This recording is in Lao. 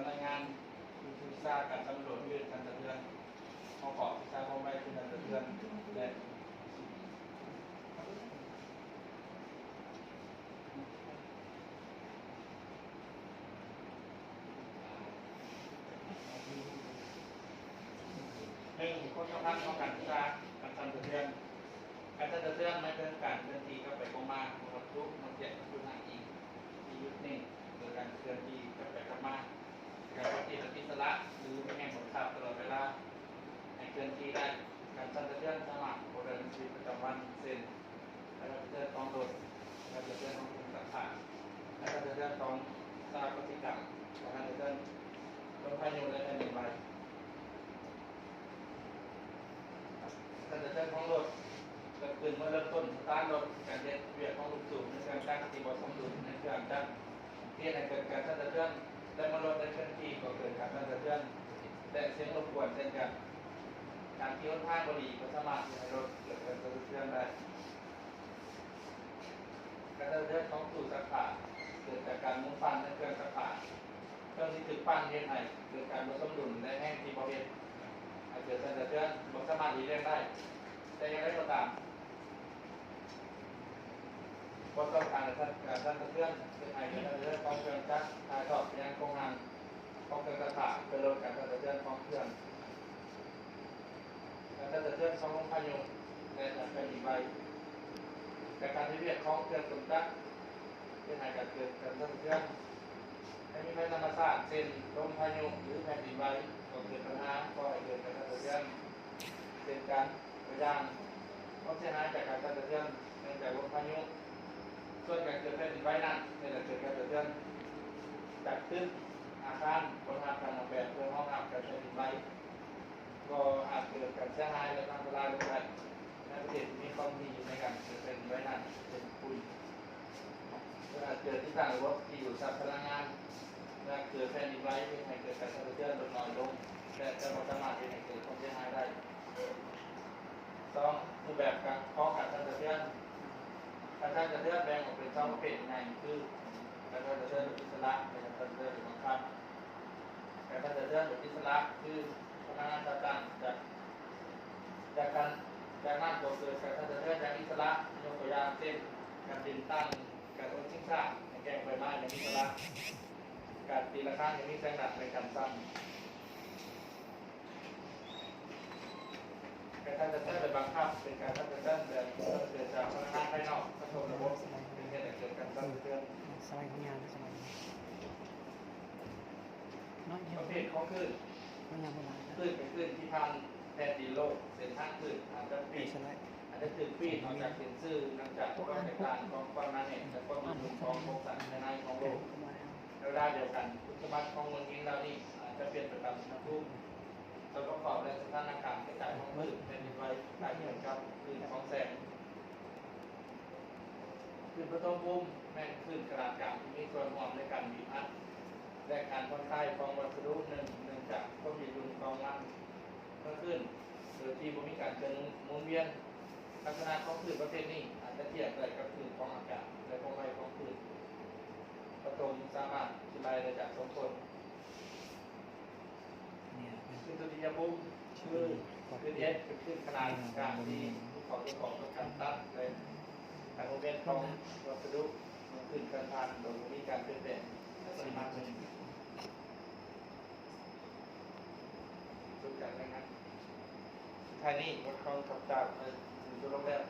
ລາຍງານ ຄືວິຊາການສຳຫຼວດຄື້ນສັ່ນສະເທືອນ, ຫົວຂໍ້ວິຊາຄວາມໄວຄື້ນສັ່ນສະເທືອນ ແລະ ໜຶ່ງ ຄວາມສຳຄັນຂອງການສຶກສາການສັ່ນສະເທືອນ. ການສັ່ນສະເທືອນໝາຍເຖິງການເຄື່ອນທີ່ກັບໄປກັບມາຂອງວັດຖຸ, ມັນຈະເປັນຈຸດອ້າງອີງທີ່ຍຶດເໜັ້ນ ໂດຍການເຄື່ອນທີ່ກັບໄປກັບມາ. ການເຄື່ອນທີ່ແບບອິດສະຫຼະ ຫຼື ມີແຮງບັງຄັບຕະຫຼອດເວລາ ໃຫ້ເຄື່ອນທີ່ໄດ້. ການສັ່ນສະເທືອນສາມາດພົບໄດ້ໃນຊີວິດປະຈຳວັນ ເຊັ່ນ ການສັ່ນສະເທືອນຂອງລົດ, ການສັ່ນສະເທືອນຂອງເຄື່ອງຊັກຜ້າ, ການສັ່ນສະເທືອນຂອງສະພາບກະສິກຳ, ການສັ່ນສະເທືອນລົມພາຍຸ ແລະ ແຜ່ນດິນໄຫວ. ການສັ່ນສະເທືອນຂອງລົດ ກໍຄືເມື່ອເລີ່ມຕົ້ນສະຕາດລົດ, ການເຮັດວຽກຂອງລູກສູບໃນເຄື່ອງຈັກທີ່ບໍ່ສົມດຸນໃນເຄື່ອງຈັກ ເຮັດໃຫ້ເກີດການສັ່ນສະເທືອນ ແລະ ເມື່ອລົດໄດ້ເຄື່ອນທີ່ກໍເກີດການສັ່ນສະເທືອນ ແລະ ສຽງລົບກວນເຊັ່ນກັນ. ການທີ່ຫົນທາງບໍ່ດີກໍສາມາດເຮັດໃຫ້ລົດເກີດການສັ່ນສະເທືອນໄດ້. ການສັ່ນສະເທືອນຂອງຕູ້ຊັກຜ້າເກີດຈາກການໝູນປັ່ນໃນເຄື່ອງຊັກຜ້າ. ເຄື່ອງທີ່ຖືກປັ່ນເຮັດໃຫ້ເກີດການບໍ່ສົມດຸນ ແລະ ແຮງທີ່ບໍ່ເຮັດໃຫ້ເກີດການສັ່ນສະເທືອນ ບໍ່ສາມາດຫຼີກລ້ຽງໄດ້. ແຕ່ຢ່າງໃດກໍຕາມ, ບໍ່ຕ້ອງການການສັ່ນສະເທືອນເຮັດໃຫ້ເກີດການສັ່ນສະເທືອນຂອງເຄື່ອງຈັກຖ່າຍທອດໄປຍັງໂຄງຮ່າງຂອງເຄື່ອງຊັກຜ້າ ເພື່ອລົດການສັ່ນສະເທືອນຂອງເຄື່ອງ. ການສັ່ນສະເທືອນຂອງລົມພາຍຸ ແລະ ຈາກແຜ່ນດິນໄຫວ. ຈາກການເຮັດວຽກຂອງເຄື່ອງກົນຈັກ ເຮັດໃຫ້ການເກີດການສັ່ນສະເທືອນ. ແລະ ມີໄພທຳມະຊາດ ເຊັ່ນ ລົມພາຍຸ ຫຼື ແຜ່ນດິນໄຫວ ກໍເກີດບັນຫາກໍ່ໃຫ້ເກີດການສັ່ນສະເທືອນເຊັ່ນກັນ. ຕົວຢ່າງ, ຄວາມເສຍຫາຍຈາກການສັ່ນສະເທືອນເນື່ອງຈາກລົມພາຍຸ. ສ່ວນການເກີດແຜ່ນດິນໄຫວນັ້ນ ເຮັດໃຫ້ເກີດການສັ່ນສະເທືອນຈາກຕຶກ, ອາຄານ, ບໍ່ໄດ້ຮັບການອອກແບບເພື່ອຮອງຮັບການແຜ່ນດິນໄຫວ ກໍອາດເກີດການເສຍຫາຍ ແລະ ພັງທະລາຍລົງໄດ້. ໃນປະເທດທີ່ມີຄວາມມີຢູ່ໃນການເກີດແຜ່ນດິນໄຫວນັ້ນ ເຊັ່ນ ປຸ້ນ, ກໍອາດເກີດຕິດຕັ້ງລະບົບທີ່ດູດຊັບພະລັງງານ ແລະ ເກີດແຜ່ນດິນໄຫວ ເຮັດໃຫ້ເກີດການສັ່ນສະເທືອນລົດນ້ອຍລົງ ແຕ່ຈະບໍ່ສາມາດເຮັດໃຫ້ເກີດຄວາມເສຍຫາຍໄດ້. ສອງ, ຮູບແບບຂອງການສັ່ນສະເທືອນ. ການສັ່ນສະເທືອນແບ່ງອອກເປັນສອງປະເພດໃຫຍ່ ຄື ການສັ່ນສະເທືອນແບບອິດສະຫຼະ ແລະ ການສັ່ນສະເທືອນແບບບັງຄັບ. ການສັ່ນສະເທືອນແບບອິດສະຫຼະ ຄືພະລັງງານຕາຕັ້ງຈາກ ຈາກການ ຈາກນັ້ນກໍເກີດການສັ່ນສະເທືອນຢ່າງອິດສະຫຼະ, ຍົກຕົວຢ່າງເຊັ່ນ ການດຶງຕັ້ງ, ການໂອນຊິງຊ້າໃຫ້ແກ່ງໃບໄມ້ຢ່າງອິດສະຫຼະ, ການຕີລະຄັງຢ່າງມີແສງດັງ ແລະ ການສັ່ນ. ການສັ່ນສະເທືອນແບບບັງຄັບ ເປັນການສັ່ນສະເທືອນແບບເກີດຈາກພະລັງງານພາຍນອກກະທົບລະບົບ ເຮັດໃຫ້ເກີດການສັ່ນສະເທືອນ. ສະໄລຂອງຍາງ ສະໄລ ປະເພດຂອງຄື້ນ. ຄື້ນເປັນຄື້ນທີ່ຜ່ານແຜ່ນດິນໂລກ. ເສັ້ນທາງຄື້ນອາດຈະປີນ, ອາດຈະຖືກປີນອອກຈາກເສັ້ນຊື່ ເນື່ອງຈາກຄວາມແຕກຕ່າງຂອງຄວາມໜາແໜ້ນ ແລະ ຄວາມຢືດຫຍຸ້ນຂອງໂຄງສ້າງພາຍໃນຂອງໂລກ. ໃນເວລາດຽວກັນ, ຄຸນສົມບັດຂອງມວນຫີນເຫຼົ່ານີ້ອາດຈະປ່ຽນໄປຕາມອຸນຫະພູມ, ສ່ວນປະກອບ ແລະ ສະຖານະການກະຈາຍຂອງຄື້ນແຜ່ນດິນໄຫວ ຄ້າຍຄືກັບຄື້ນຂອງແສງ. ຄື້ນປະຖົມພູມແມ່ນຄື້ນຂະໜາດກາງທີ່ມີສ່ວນຮ່ວມໃນການບີບອັດ ແລະ ການຜ່ອນຄາຍຂອງວັດສະດຸໜຶ່ງ ເນື່ອງຈາກຄວາມຢືດຫຍຸ້ນຂອງມັນເມື່ອຄື້ນໂດຍທີ່ບໍ່ມີການເຄື່ອນໝູນວຽນ. ລັກສະນະຂອງຄື້ນປະເພດນີ້ອາດຈະທຽບໄດ້ກັບຄື້ນຂອງອາກາດ ແລະ ຄວາມໄວຂອງຄື້ນປະຖົມສາມາດຊິໄລ່ໄດ້ຈາກສອງຄົນ. ຄືນຕຸຕິຍະພູມ ຄື ຄືນເອັດ ເປັນຄື້ນຂະໜາດກາງທີ່ມີຂໍ້ຕົວປອງຕໍ່ການຕັດ ແລະ ການວົງວຽນຂອງວັດສະດຸ ເມື່ອຄື້ນເຄື່ອນຜ່ານໂດຍບໍ່ມີການປ່ຽນແປງໃນປະລິມານໜຶ່ງ. ສຸດທ້າຍນີ້ ບົດຄວາມຂ້າພະເຈົ້າເລີຍຖືກຈົບລົງແລ້ວ.